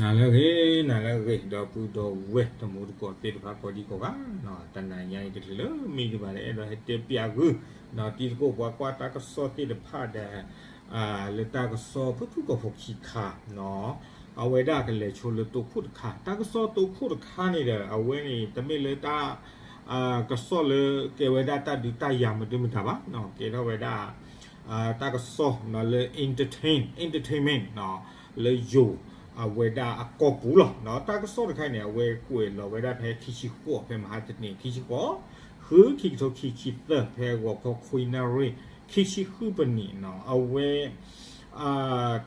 နၤလၢအဂ့ၤ, နၤလၢအဂ့ၤ, ဒီပုၢ်ဒီဝဲၢ်တံၤသကိးသ့ၣ်တဖၣ်ကိးဒံကိးဂၤ, တနၤညါအံၤတချုးလၢမံတဘၣ်လၢအဲၣ်ဒိးဟဲတဲပျးဂုာ်, တံၤသကိးပှၤကွၢ်တၢ်ကစီၣ်သ့ၣ်တဖၣ်ဒီး လၢတၢ်ကစီၣ်ဖုၣ်ဖုၣ်ကိာ်ဖိခံခါ, အဝဲဒၣ်ကလဲၤဆိလၢတိခိၣ်တခါ, တၢ်ကစီၣ်တိခိၣ်တခါန့ၣ်ဒီး အဝဲန့ၣ် တမ့ၢ်လၢတၢ် ကစီၣ်လၢကဲဝဲဒၣ်တၢ်ဒုးတၢ်ယၤမနုၤမတၤဘၣ်, ကဲထီၣ်ဝဲဒၣ် တၢ်ကစီၣ်လၢ entertain entertainment လၢယိၤ အဝဲဒၣ်အကီၢ်ပူၤလီၤ. တၢ်ကစီၣ်တခါန့ၣ် အဝဲကွဲးလီၤဝဲဒၣ်ဖဲခံဆံဃိး ဖဲမဟါတနံၤ ခံဆံဃိး ဃု ခံကထိခံဆံသၢ ဖဲဂီၤခီခွံနၣ်ရံၣ် ခံဆံဃုပနံး, အဝဲ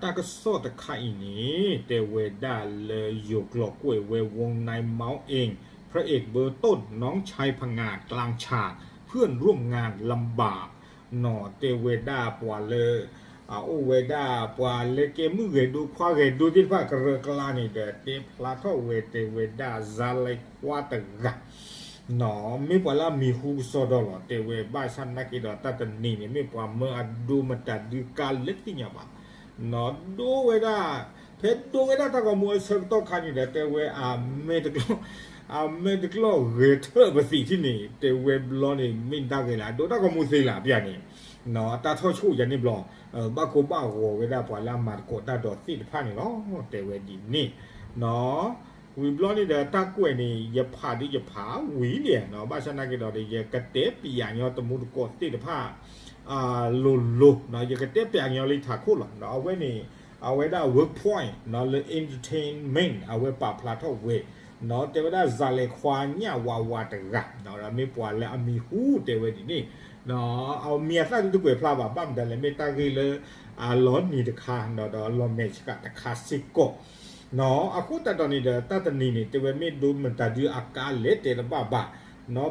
တၢ်ကစီၣ်တခါအံၤန့ၣ် တဲဝဲဒၣ်လၢယိၤကျိာ်ကွဲးဝဲ วงในเมาเอง พระเอกเบอร์ต้นน้องชายผงาดกลางฉากเพื่อนร่วมงานลำบาก တဲဝဲဒၣ်ပှၤလၢ အိၣ်ဝဲဒၣ်ပှၤလၢကဲမုၣ်ဂဲၤဒိခွါဂဲၤဒိသ့ၣ်တဖၣ် ကရၢကလါန့ၣ်ဒီး တဲဖျါထီၣ်ဝဲ တဲဝဲဒၣ် ဇာတ်လမ်းခွါတဂၤ မ့ၢ်ပှၤလၢအမံၤဟူကစီဒီလီၤ. တဲဝဲဘၣ်ဆၣ်နာ်က့ဒီး တၢ်တနံၤန့ၣ် မ့ၢ်ပှၤမၢအဒိမတၤဒုကါလဲၣ်သ့ၣ်ညါဘၣ်, ဒိဝဲဒၣ် ဖဲဒိဝဲဒၣ်တၢ်ဂီၤမူအဆၢကတီၢ်ခါန့ၣ်ဒီး တဲဝဲ အမဲာ်တကျီၢ် အမဲာ်တကျီၢ်ဂဲၤထၢၣ်ပသံးထံၣ်န့ၣ် တဲဝဲဘျီန့ၣ် မ့ၢ်တၢ်ဂ့ၤလၢအဒိတၢ်ဂီၤမူသ့လၢအပျၢ်န့ၣ် တၢ်ထီၣ်ဆူၣ်ယၤန့ၣ်ဘျီ ဘၣ်ကိၢ်ဘၣ်ဂီၤဝဲဒၣ်ပှၤလၢအမၤသကိးတၢ်ဒီးသ့ၣ်တဖၣ်န့ၣ်လီၤ. တဲဝဲဒ်န့ၣ် ဝံၤဘျီန့ၣ်ဒီး တၢ်ကွဲးန့ၣ် ယဖးဒုးယဖးဝံၤလံ, ဘၣ်ဆၣ်နာ်က့ဒီး ယကတဲပျးညီတံၤသကိးသ့ၣ်တဖၣ် လိၤလိၤ, ယကတဲပျးညီလံထးခိၣ်လီၤ. အဝဲန့ၣ် အဝဲဒၣ် work point လၢ entertainment အဝဲပာ်ဖျါထီၣ်ဝဲ တဲဝဲဒၣ် ဇာတ်လမ်းခွါညၣ်ဝါဝါတဂၤ မ့ၢ်ပှၤလၢအမံၤဟူတဲဝဲဒ်န့ၣ်, အမံၤအသၣ်ဒုးတကွဲးဖျါဘၣ် ဘၣ်မတၤလဲၣ် မ့ၢ်တၢ်ဂ့ၢ်လၢ အလီၤနံၤတခါ ဒီးလီၤမဲာ်ဆှးတခါစ့ၢ်ကီး အဃိသတးဒီးန့ၣ်ဒီး တၢ်တနံၤန့ၣ် တဲဝဲမ့ၢ်ဒိမတၤဒုအကါလဲၣ်တဲတဘၣ်ဘၣ်,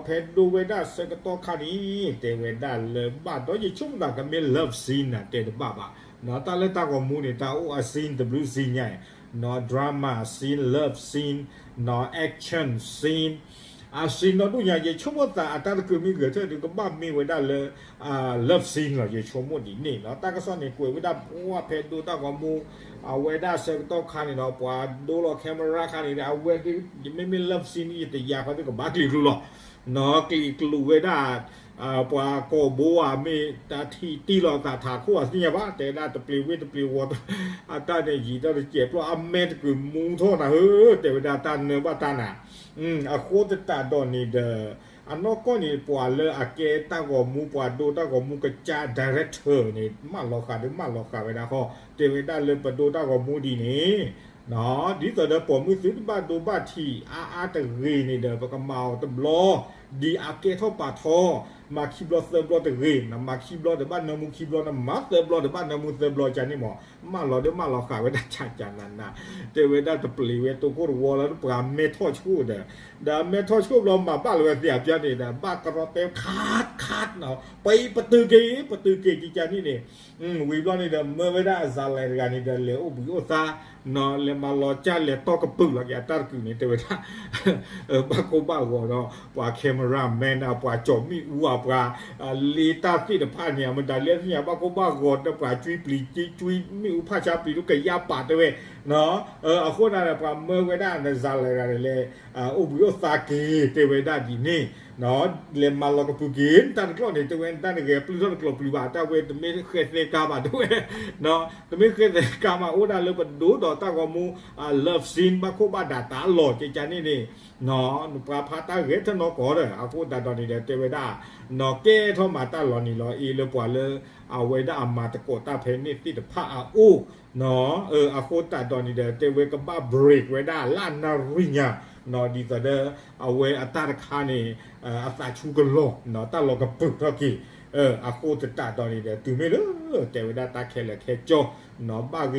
ဖဲဒိဝဲဒၣ်ဆၢကတီၢ်ခါန့ၣ် တဲဝဲဒၣ်လၢဘၣ်ဒီးယဆိကမိၣ်သးကမ့ၢ် love scene နၤတဲတဘၣ်ဘၣ်, တၢ်လၢတၢ်ဂီၤမူန့ၣ် တၢ်အိၣ်အ scene တဘျုး scene ညါ drama scene, love scene, action scene, အ scene နီၢ်ဒိၣ်ညါ ယဆိကမိၣ်သးအတၢ်တကုးမ့ၢ်ဂဲၤထၢၣ်ဒုးကဘၣ်မ့ၢ်ဝဲဒၣ်လၢ love scene လီၤ ယဆိကမိၣ်ဒ်န့ၣ်, တၢ်ကစီၣ်န့ၣ်ကွဲးဝဲဒၣ်ပှၤဖဲဒိတၢ်ဂီၤမူ အဝဲဒၣ်ဆၢကတီၢ်ခါန့ၣ်ဒီး ပှၤဒိလီၤ camera ခါန့ၣ်ဒီး အဝဲဒၣ် ယမ့မ့ၢ် love scene န့ၣ် ယတယာ်ဃီသ့ၣ်ကဘၣ်ကျံးကျိၤလီၤ, ကျံးကျိၤဝဲဒၣ် ပှၤကိာ်ဘိဧါ မ့ၢ်တၢ်ထံၣ်တံၢ်လီၤသးထးခိၣ်အသ့ၣ်ညါဘၣ် တဲဝဲဒၣ်တပျ့ၤဝ့ၢ်တပျ့ၤဝီၤ အတၢ်န့ၣ်ယံာ်တၢ်တစဲးပျီ အမဲာ်တကုးမူထီၣ်နၤဧၢ တဲဝဲဒၣ်တၢ်နၢဘၣ်တၢ်နၤ, အဃိသတးဒီးန့ၣ်ဒီး အနီၢ်ကီၢ်န့ၣ် ပှၤလၢအကဲတၢ်ဂီၤမူ ပှၤဒိတၢ်ဂီၤမူကစၢ် director န့ၣ် မၢလီၤဃာ်ဒီးမၢလီၤဃာ်ဝဲဒၣ်ဃီ တဲဝဲဒၣ်လၢပဒိတၢ်ဂီၤမူဒ်န့ၣ် ဒ်သိးဒီးပိာ်မုၣ်သုတဘၣ်ဒိဘၣ်ထံးအါအါတဂ့ၤန့ၣ်ဒီး ပကမၤအီၤတဘျီ ဒ်အကဲထီၣ်ပာ်ထီ, မၤခံဘျီသၢဘျီတဂ့ၤ, မၤခံဘျီဒီးဘၣ်နၢမူခံဘျီ နမၤသၢဘျီဒီးဘၣ်နၢမူသၢဘျီကန့ၣ်မး မၢလီၤဒီးမၢလီၤဃာ်ဝဲဒၣ်ကကနန, တဲဝဲဒၣ်တပျ့ၤဝဲတိခိၣ်တဝီလၢပှၤမဲထီၣ်ဆိၣ်ဒီး, ဒီးမဲထီၣ်ဆိၣ်ဘျီမၤဘၣ်လီၤဝဲသ့ၣ်အပျၢ်န့ၣ်ဒီး ဘၣ်တရီတဲခးခးနီၤ ပှၤပတုာ်က့ၤ ပတုာ်က့ၤကကန့ၣ်န့ၣ် ဝံၤဘျီန့ၣ်ဒီး မၢဝဲဒၣ်အဇာလံတဂၤန့ၣ်ဒီး လဲၤအိၣ်ဘှံးအိၣ်သါ လဲၤမၤလီၤကၢ်လဲၤတီၢ်ကပုာ်လီၤက့ၤအတၢ်တကုးန့ၣ် တဲဝဲဒၣ် ဘၣ်ကိၢ်ဘၣ်ဂီၤဒီး ပှၤ cameraman ပှၤကၠီၣ်မ့ၣ်အူ ပှၤလ့တၢ်သ့ၣ်တဖၣ်န့ၣ် အမတၤလၢသ့ၣ်ညါ ဘၣ်ကိၢ်ဘၣ်ဂီၤဒီး ပှၤကွံပျံၤကွံမ့ၣ်အူဖးဆါပျံၤဒိၣ်ကယါပာ်တဲဝဲ အဃိန့ၣ်ဒီး ပှၤမၢဝဲဒၣ်နဇာလံတဂၤန့ၣ်လဲၤ အိၣ်ဘှံးအိၣ်သါက့ၤ တဲဝဲဒၣ်ဒ်န့ၣ် လဲၤမၤလီၤကပုာ်က့ၤ နတၢ်တကျိာ်န့ၣ် တဲဝဲ နတၢ်တဂဲၤပျုၢ်ထီၣ်တကျိာ်ပျုၢ်ဘၣ် တၢ်ဝဲတမ့ၢ်ဃဲသဲကါဘၣ်တဲဝဲ တမ့ၢ်ဃဲသဲကါမး အိၣ်ဒၣ်လၢပဒိဒီးတၢ်ဂီၤမူ love scene ဘၣ်ခိၣ်ဘၣ်ဒၣ်တၢ်လီၢ်ကကန့ၣ်န့ၣ် ပှၤဖးတၢ်ဂဲၤထၢၣ်နီၢ်ကီၢ်ဒီး အဃိသတးဒီးန့ၣ်ဒီး တဲဝဲဒၣ် နီၢ်ကဲထီၣ်မၤတၢ်လီၤနံၤလီၤအ့လၢပှၤလၢ အဝဲဒၣ်အမၤသကိးတၢ်ဖဲန့ၣ်သ့ၣ်တဖၣ်အအိၣ် အဃိသတးဒီးန့ၣ်ဒီး တဲဝဲကဘၣ် break ဝဲဒၣ်လၢနၣ်ရံၣ်ညါ ဒ်သိးဒီး အဝဲအတၢ်တခါန့ၣ် အသးဆူကလီၤ တၢ်လီၤကပုာ်ထီၣ်က့ၤ အဃိသတးဒီးန့ၣ်ဒီး တုၤမ့ၢ်လၢ တဲဝဲဒၣ်တၢ်ခဲလၢာ်ခဲဆ့ ဘၣ်ဂ့ၢ်ဘၣ်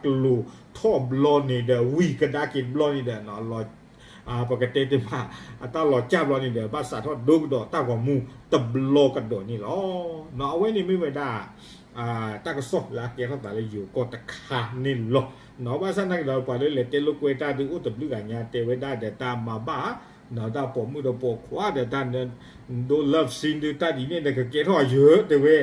ကျိၤထီၣ်ဘျီန့ၣ်ဒီး ဝံၤကဒါက့ၤတဘျီန့ၣ်ဒီး ပကတဲတ့ၢ်မး အတၢ်လီၤစၢ်ဘျီန့ၣ်ဒီး ဘၣ်စးထီၣ်ဒိကဒီးတၢ်ဂီၤမူတဘျီကဒီးန့ၣ်လီၤ. အဝဲန့ၣ်မ့ၢ်ဝဲဒၣ် တၢ်ကစီၣ်လၢအကဲထီၣ်သးလၢယိၤကီၢ်တခါန့ၣ်လီၤ. ဘၣ်ဆၣ်သနာ်က့ဒီး ပှၤလၢလဲၤတဲလိာ်ကွဲတၢ်ဒုးအိၣ်တဘျုးဂၤညါ တဲဝဲဒၣ်ဒီးတၢ်မၤဘၣ် တၢ်ပိာ်မုၣ်ဒီးပိာ်ခွါဒီး တၢ်နဒိ love scene ဒုးတၢ်ဒ်န့ၣ်ဒီး ကကဲထီၣ်အယၢၤတဲဝဲ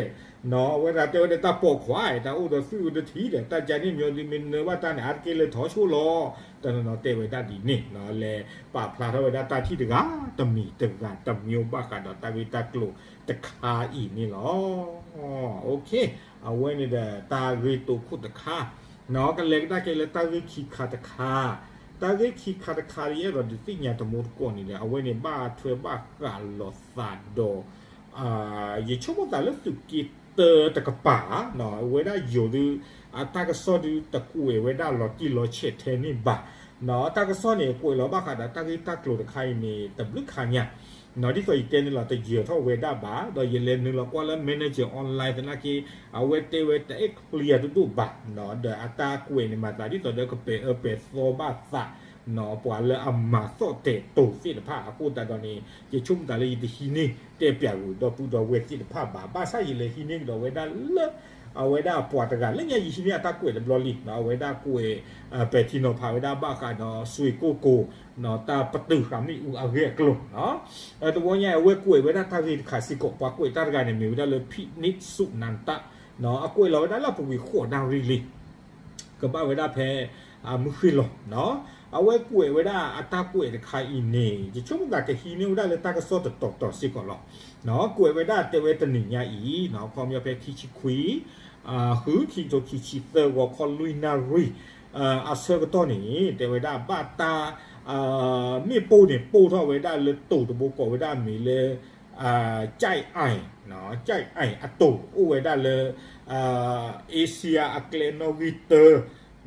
အဝဲဒၣ်တဲဝဲဒၣ်တၢ်ပိာ်ခွါ တၢ်အိၣ်ဒီးသုးအိၣ်ဒီးထံဒီး တၢ်ကန့ၣ်မ့ၢ်ဒုးမ့ၢ်နၢဘၣ်တၢ်န့ၣ် အါတက့ၢ်လၢထီၣ်ဆိလီၤ. တနီၤနီၤတဲဝဲဒၣ်ဒ်န့ၣ် လဲၤပာ်ဖျါထီၣ်ဝဲဒၣ်တၢ်ထံၣ်တဂၤတမံၤတဂၤတမံၤ ဘၣ်ဃးဒီးတၢ်ဂ့ၢ်တၢ်ကျိၤတခါအံၤန့ၣ်လီၤ. အဝဲန့ၣ်ဒီးတၢ်ဂ့ၢ်တိခိၣ်တခါ ကလဲၤကဒါက့ၤလၢတၢ်ဂ့ၢ်ခံခါတခါ, တၢ်ဂ့ၢ်ခံခါတခါ ယအဲၣ်ဒိးဒုးသ့ၣ်ညါတမူတကိးန့ၣ်ဒီး အဝဲန့ၣ်ဘၣ်ထွဲဘၣ်ဃးလိာ်သးဒီး ယဆိကမိၣ်သးလၢသုးက့တၢတကပၤ အဝဲဒၣ်ယိၤဒုး အတၢ်ကစီၣ်ဒုးတကွဲးဝဲဒၣ်လီၤတံၢ်လီၤဆဲးထဲန့ၣ်ဘၣ်. တၢ်ကစီၣ်န့ၣ် ကွဲးလီၤဘၣ်ဃးဒီးတၢ်ဂ့ၢ်တၢ်ကျိၤတခါအံၤန့ၣ် တဘျုးခါညါ ဒ်သိးယတဲန့ၣ်လီၤ တယၢၤထီၣ်ဝဲဒၣ်ဘၣ် ဒီးယလဲၤနုာ်လီၤကွၢ်လၢ Manager Online သနာ်က့ အဝဲတဲဝဲတအဲၣ် clear ဒိၣ်ဒိၣ်ဘၣ် ဒီးအတၢ်ကွဲးန့ၣ်မၤသးဒ်သိးဒီးကပဲာ်အၢပဲာ်သီဘၣ်သး ပှၤလၢအမၤသီၣ်တဲာ်တိၤသ့ၣ်တဖၣ်အဃိသတးဒီးန့ၣ် ယဆိကမိၣ်သးလၢယတဟံးန့ၢ်တဲပၠးဂုာ်ဒီပုၢ်ဒီဝဲၢ်သ့ၣ်တဖၣ်ဘၣ်. ဘၣ်ဆၣ်ယလဲၤဟံးန့ၢ်ကဒီးဝဲဒၣ်လၢ အဝဲဒၣ်ပှၤတဂၤလၢညါ ယဟံးန့ၢ်အတၢ်ကွဲးတဘျီလံ အဝဲဒၣ်ကွဲး ပဲာ်ထံနီၤဖးဝဲဒၣ်ဘၣ်ဃးဒီး စွ့ၢ်ကိၢ်ကိၤ တၢ်ပတုာ်ဃာ်မ့ၣ်အူအဂ့ၢ်အကျိၤ တဝီညါအဝဲကွဲးဝဲဒၣ်တၢ်ဂ့ၢ်တခါစ့ၢ်ကီး ပှၤကွဲးတၢ်တဂၤန့ၣ်မ့ၢ်ဝဲဒၣ်လၢ ဖံးနံးစူးနါတၢ် အကွဲးလီၤဝဲဒၣ်လၢပူၤကွံာ်ဃိးနၣ်ရံၣ်လံ ကဘၣ်ဝဲဒၣ်ဖဲ မုၢ်ဃ့ၢ်လီၤ. အဝဲကွဲးဝဲဒၣ်အတၢ်ကွဲးတခါအံၤန့ၣ် ယဆိကမိၣ်သးကဟံးန့ၢ်ဝဲဒၣ်လၢတၢ်ကစီၣ်တတီၤတီၤစ့ၢ်ကီးလီၤ. ကွဲးဝဲဒၣ်တဲဝဲတနံၤညါအံၤ ခီပညီဖဲခံဆံခွံ ဃု ခံကထိခံဆံသၢ ဂီၤခီလွံၢ်နၣ်ရံၣ် အဆၢကတီၢ်န့ၣ် တဲဝဲဒၣ်ဘၣ်တၢ် မ့ၣ်ပိၢ်န့ၣ် ပိၢ်ထီၣ်ဝဲဒၣ်လၢတိၤတဘိကိးဝဲဒၣ်မ့ၢ်လၢ ကၠဲးအၢၣ် ကၠဲးအၢၣ်အတိၤ အိၣ်ဝဲဒၣ်လၢ Asia အကျဲနီၣ်ဂံၢ်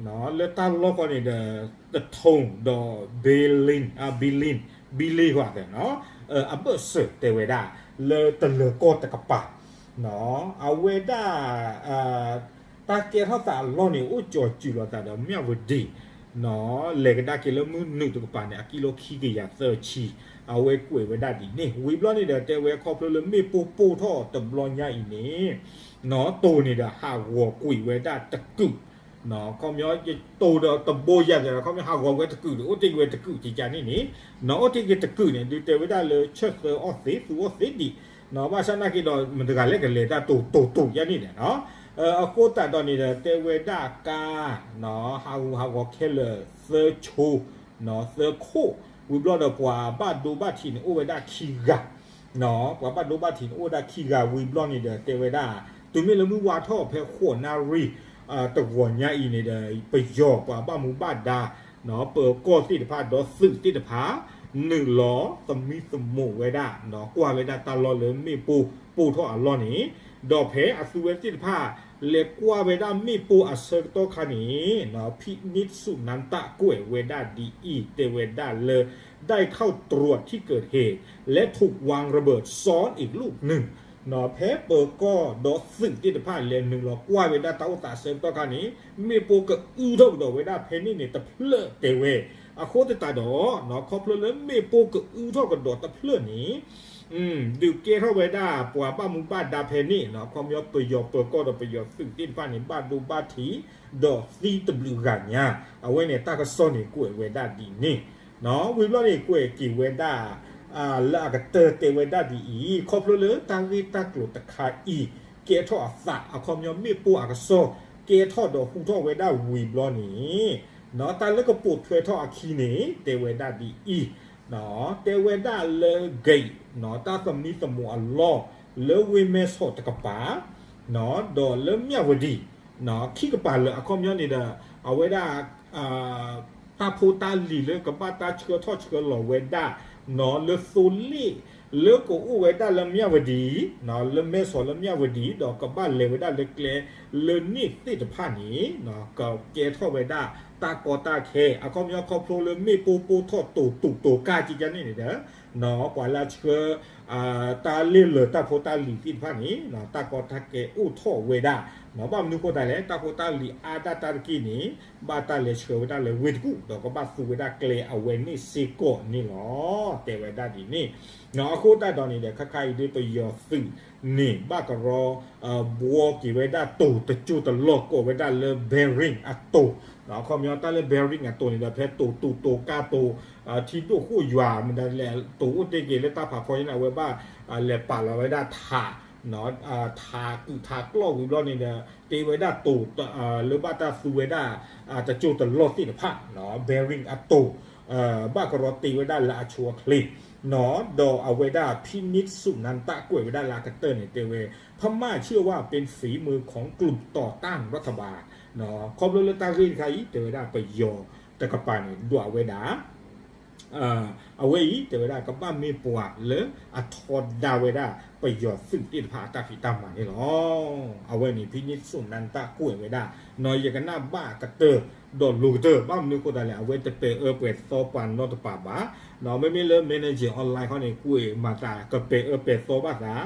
တၢ လၢတၢ်လီၢ်ကီၢ်န့ၣ်ဒီး တထိၣ်ဒီး ဘံလ့ၣ် ဘံလ့ၣ် ဘံလ့ၣ်ဝဲသ့ၣ် အဘၢၣ်စၢၤတဲဝဲဒၣ် လၢတလၢၤကီၢ်တကပၤ အဝဲဒၣ် တၢ်ကဲထီၣ်သးအလီၢ်န့ၣ် အိၣ်ကၠီၤစူၤလိာ်သးဒီးမၠၣ်ဝတံၤ လဲၤကဒါက့ၤလၢမုၢ်နုာ်တကပၤန့ၣ် အကံလိခံကယၤသၢဆံ အဝဲကွဲးဝဲဒၣ်ဒ်န့ၣ် ဝံၤဘျီန့ၣ်ဒီး တဲဝဲခီဖျိလၢမ့ၣ်ပိၢ်ပိၢ်ထီၣ်တဘျီညါအံၤန့ၣ် တိၤန့ၣ်ဒီးဟးဂီၤကွံာ်ဝဲဒၣ်တကုာ် ခီပညီ ယတိၤဒီးတဘိယၤဒီး ခီပညီဟးဂီၤဝဲတကုာ်ဒီး အိၣ်တ့ၢ်ဝဲတကုာ်ကကန့ၣ်န့ၣ် အိၣ်တ့ၢ်က့ၤတကုာ်န့ၣ် ဒုးတဲဝဲဒၣ်လၢဆၢသၢအီၣ်သ့ သူအီၣ်သ့ဒံး ဘၣ်ဆၣ်နာ်က့ဒီး မတဂၤလဲၤကလဲၤတၢ်တိၤတိၤတိၤယါန့ၣ်ဒီး အဃိသတးဒီးန့ၣ်ဒီး တဲဝဲဒၣ်ကါ ဟးဂူာ်ဟးဂီၤခဲလၢာ်သၢဆိ သၢခိၣ် ဝံၤဘျီဒီးပှၤဘၣ်ဒိဘၣ်ထံးန့ၣ်အိၣ်ဝဲဒၣ်ခံဂၤ ပှၤဘၣ်ဒိဘၣ်ထံးန့ၣ်အိၣ်ဝဲဒၣ်ခံဂၤဝံၤဘျီန့ၣ်ဒီး တဲဝဲဒၣ် တုၤမ့ၢ်လၢမုၢ်ဝါထီၣ်ဖဲဃိးနၣ်ရံၣ် တဂီၤညါအံၤန့ၣ်ဒီး ပယီၤပှၤဘၣ်မူဘၣ်ဒါ ပၢၤကီၢ်သ့ၣ်တဖၣ်ဒီးသုးသ့ၣ်တဖၣ် နုာ်လီၤသမံသမိးဝဲဒၣ် ကွၢ်ဝဲဒၣ်တၢ်လီၢ်လၢမ့ၣ်ပိၢ်ပိၢ်ထီၣ်အလီၢ်န့ၣ် ဒီးဖဲအသုဝဲသ့ၣ်တဖၣ် လဲၤကွၢ်ဝဲဒၣ်မ့ၣ်ပိၢ်အဆၢကတီၢ်ခါန့ၣ် ဖံးနံးစူးနါတၢ်ကွဲးဝဲဒၣ်ဒ်အံၤ တဲဝဲဒၣ်လၢ ได้เข้าตรวจที่เกิดเหตุ และถูกวางระเบิดซ้อนอีกลูกหนึ่ง ဖဲပၢၤကီၢ်ဒီးသုးသ့ၣ်တဖၣ် လဲၤနုာ်လီၤကွၢ်ဝဲဒၣ်တၢ်အိၣ်သးအဆၢကတီၢ်ခါန့ၣ် မ့ၣ်ပိၢ်ကအုထီၣ်ကဒီးဝဲဒၣ်ဖဲန့ၣ်န့ၣ်တဖျၢၣ်တဲဝဲ အဃိသတးဒီး ခီဖျိလၢမ့ၣ်ပိၢ်ကအုထီၣ်ကဒီးတဖျၢၣ်န့ၣ် ဒုးကဲထီၣ်ဝဲဒၣ်ပှၤဘၣ်မူဘၣ်ဒါဖဲန့ၣ် ခီပညီပယီၤပၢၤကီၢ်ဒီးပယီၤသုးသ့ၣ်တဖၣ်န့ၣ် ဘၣ်ဒိဘၣ်ထံး ဒီးသံတဘျုးဂၤညါ အဝဲန့ၣ်တၢ်ကစီၣ်န့ၣ်ကွဲးဝဲဒၣ်ဒ်န့ၣ် ဝံၤဘျီန့ၣ်ကွဲးက့ၤဝဲဒၣ် လၢအကတၢၢ်တဲဝဲဒၣ်ဒ်အံၤ ခီဖျိလၢတၢ်ဂ့ၢ်တၢ်ကျိၤတခါအံၤ ကဲထီၣ်အသး အခီပညီမ့ၣ်ပိၢ်အကစီၣ် ကဲထီၣ်ဒီးဟူထီၣ်ဝဲဒၣ်ဝံၤဘျီန့ၣ် တၢ်လၢကပိာ်ထွဲထီၣ်အခံန့ၣ် တဲဝဲဒၣ်ဒ်အံၤ တဲဝဲဒၣ်လၢ ဂိတ် တၢ်သမံသမိးအလီၢ် လၢဝ့ၢ်မဲၢ်ဆီးတကပၤ ဒီးလၢမၠၣ်ဝတံၤ ခံကပၤလၢာ် အခီပညီန့ၣ်ဒီး အဝဲဒၣ် တၢ်ဖိတၢ်လံၤလၢကဘၣ်တၢ်ဆှၢထီၣ်ဆှၢလီၤဝဲဒၣ် လၢသိလ့ၣ် လၢကအိၣ်ဝဲဒၣ်လၢမၠၣ်ဝတံၤ လၢမဲၢ်ဆီးလၢမၠၣ်ဝတံၤ ဒီးကဘၣ်လဲၤဝဲဒၣ်လၢကျဲလၢန့ၣ်သ့ၣ်တဖၣ်န့ၣ် ကကဲထီၣ်ဝဲဒၣ်တၢ်ကီတၢ်ခဲ အခီပညီခီဖျိလၢမ့ၣ်ပိၢ်ပိၢ်ထီၣ်တိၤတူာ်တိၤကၢ်ကကန့ၣ်န့ၣ်ဒီး ပှၤလၢအဆှၢ တၢ်လ့ၢ်လၢာ်တၢ်ဖိတၢ်လံၤသ့ၣ်တဖၣ်န့ၣ် တၢ်ကီတၢ်ခဲအိၣ်ထီၣ်ဝဲဒၣ် ဘၣ်မနုၤဃိသတးလဲၣ် တၢ်ဖိတၢ်လံၤအါဒၣ်တၢ်တက့ၢ်န့ၣ် ဘၣ်တၢ်လဲၤဆှၢဝဲဒၣ်လၢဝ့ၢ်တကူၣ် ဒီးကဘၣ်သူဝဲဒၣ်ကျဲအဝဲန့ၣ်စ့ၢ်ကီးန့ၣ်လီၤ. တဲဝဲဒၣ်ဒ်န့ၣ် အဃိသတးဒီးန့ၣ်ဒီး ခါခါအံၤဒ်ပယီၤသုးန့ၣ် ဘၣ်ကရီ ဘှီက့ၤဝဲဒၣ်တိၤတကၠိၢ်တလီၢ်ကိးဝဲဒၣ်လၢ Bering အတိၤ အခီပညီတၢ်လၢ Bering အတိၤန့ၣ်ဒီး ဖဲတိၤတူာ်တိၤကၢ်တိၤ ထံဒိၣ်ဃိၣ်ယွၤ မ့ၢ်ဒၣ်လဲာ်တိၤအိၣ်တ့ၢ်က့ၤလၢတၢ်ဖးဖီညါန့ၣ် အဝဲဘၣ်လဲၤပာ်လီၤဝဲဒၣ်ထး ထးကုၢ်ထးကျီၢ်ဝံၤဘျီန့ၣ်ဒီး တ့ဝဲဒၣ်တိၤ လၢဘၣ်တၢ်သူဝဲဒၣ် တကၠိတလီၢ်သ့ၣ်တဖၣ် bearing အတိၤ ဘၣ်ကရီတ့ဝဲဒၣ်လၢအဆိအချ့ ဒီးအဝဲဒၣ် ဖံနံးစူၣ်နါတၢ်ကွဲးဝဲဒၣ်လၢအကတၢၢ်န့ၣ် တဲဝဲ พม่าเชื่อว่าเป็นฝีมือของกลุ่มต่อต้านรัฐบาล ခီဖျိလၢတၢ်ဂ့ၢ်တခါအံၤ တဲဝဲဒၣ်ပယီၤတကပၤန့ၣ် ဒွးဝဲဒၣ် အဝဲအံၤ တဲဝဲဒၣ်ကဘၣ်မ့ၢ်ပှၤလၢအထီဒါဝဲဒၣ် ပယီၤသုးသ့ၣ်တဖၣ်အတၢ်ဖံးတၢ်မၤန့ၣ်လီၤ. အဝဲန့ၣ် ဖံနံးစူၣ်နါတၢ်ကွဲးဝဲဒၣ် ယကနၣ်ဘၣ်ကတၢၢ်ဒီးလိၤကတၢၢ် ဘၣ်မနုၤအဃိသတးလဲၣ် အဝဲတပဲာ်အၢပဲာ်သီပှၤနီတပၤဘၣ်. မ့မ့ၢ်လၢ Manager Online ခီန့ၣ် ကွဲးမၤသးကပဲာ်အၢပဲာ်သီဘၣ်သး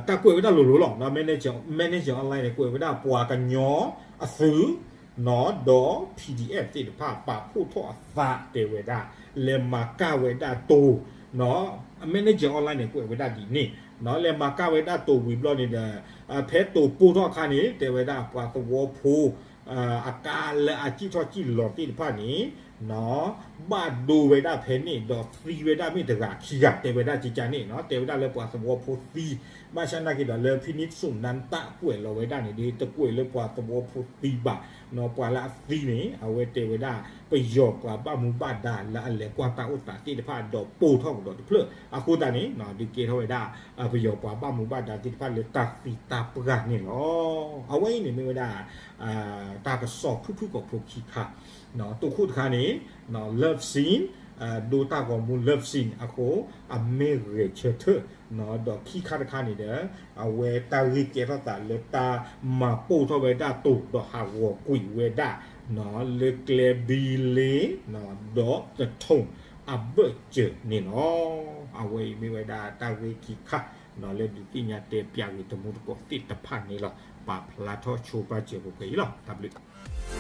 တၢ်ကွဲးဝဲဒၣ်လိၤလိၤလီၤ. Manager Online န့ၣ် ကွဲးဝဲဒၣ်ပှၤကညီအသုး ဒီး PDF သ့ၣ်တဖၣ် ပာ်ဖှိၣ်ထီၣ်အသးတဲဝဲဒၣ် လဲၤမၤကၢ်ဝဲဒၣ်တိၤ Manager Online န့ၣ် ကွဲးဝဲဒၣ်ဒ်န့ၣ် လဲၤမၤကၢ်ဝဲဒၣ်တိၤဝံၤဘျီန့ၣ်ဒီး ဖဲတိၤပိၢ်ထီၣ်အခါန့ၣ် တဲဝဲဒၣ်ပှၤသဝီဖိ အကါလၢအစံၣ်ထီၣ်စံၣ်လီၤသ့ၣ်တဖၣ်န့ၣ် ဘၣ်ဒိဝဲဒၣ်ဖဲန့ၣ် ဒီးသံဝဲဒၣ်မ့ၢ်တဂၤခံဂၤ တဲဝဲဒၣ်ကကန့ၣ် တဲဝဲဒၣ်လၢပှၤသဝီဖိသံ ဘၣ်ဆၣ်နာ်က့ဒီးလၢဖံနံးစူၣ်နါတၢ်ကွဲးလီၤဝဲဒၣ်န့ၣ်ဒီး တကွဲးလၢပှၤသဝီဖိသံဘၣ် ပှၤလၢအသံန့ၣ် အဝဲတဲဝဲဒၣ် ပယီၤပှၤဘၣ်မူဘၣ်ဒါလၢအလဲၤကွၢ်တၢ်အိၣ်သးသ့ၣ်တဖၣ်ဒီးပိၢ်ထီၣ်ကဒီးတဖျၢၣ် အဃိသတးန့ၣ် ဒုးကဲထီၣ်ဝဲဒၣ် ပယီၤပှၤဘၣ်မူဘၣ်ဒါသ့ၣ်တဖၣ်လၢတၢ်သံတၢ်ပှၢ်န့ၣ်လီၤ. အဝဲအံၤန့ၣ်မ့ၢ်ဝဲဒၣ် တၢ်ကစီၣ်ဖုၣ်ဖုၣ်ကိာ်ဖိခံခါ တိခိၣ်တခါန့ၣ် Love Scene ဒိတၢ်ဂီၤမူ Love Scene အဃိ အမ့ၢ်ဂဲၤဆၢထၢၣ် ဒီးခံခါတခါန့ၣ်ဒီး အဝဲတၢ်ဂ့ၢ်ကဲထီၣ်သးလၢတၢ်မၤပိၢ်ထီၣ်ဝဲဒၣ်တိၤ ဒီးဟးဂီၤကွံာ်ဝဲဒၣ် လၢကျဲဘံလ့ ဒီးသထိၣ်အဘၢၣ်စၢၤန့ၣ်လီၤ. အဝဲအံၤမ့ၢ်ဝဲဒၣ်တၢ်ဂ့ၢ်ခံခါ လၢဒုးသ့ၣ်ညါတဲပၠးဂ့ၤတမူတကိးသ့ၣ်တဖၣ်န့ၣ်လီၤ. ပာ်ဖျါထီၣ်ဆိပာ်စၢၤပှဲၤပှဲၤအံၤလီၤ. တၢ်ဘျုး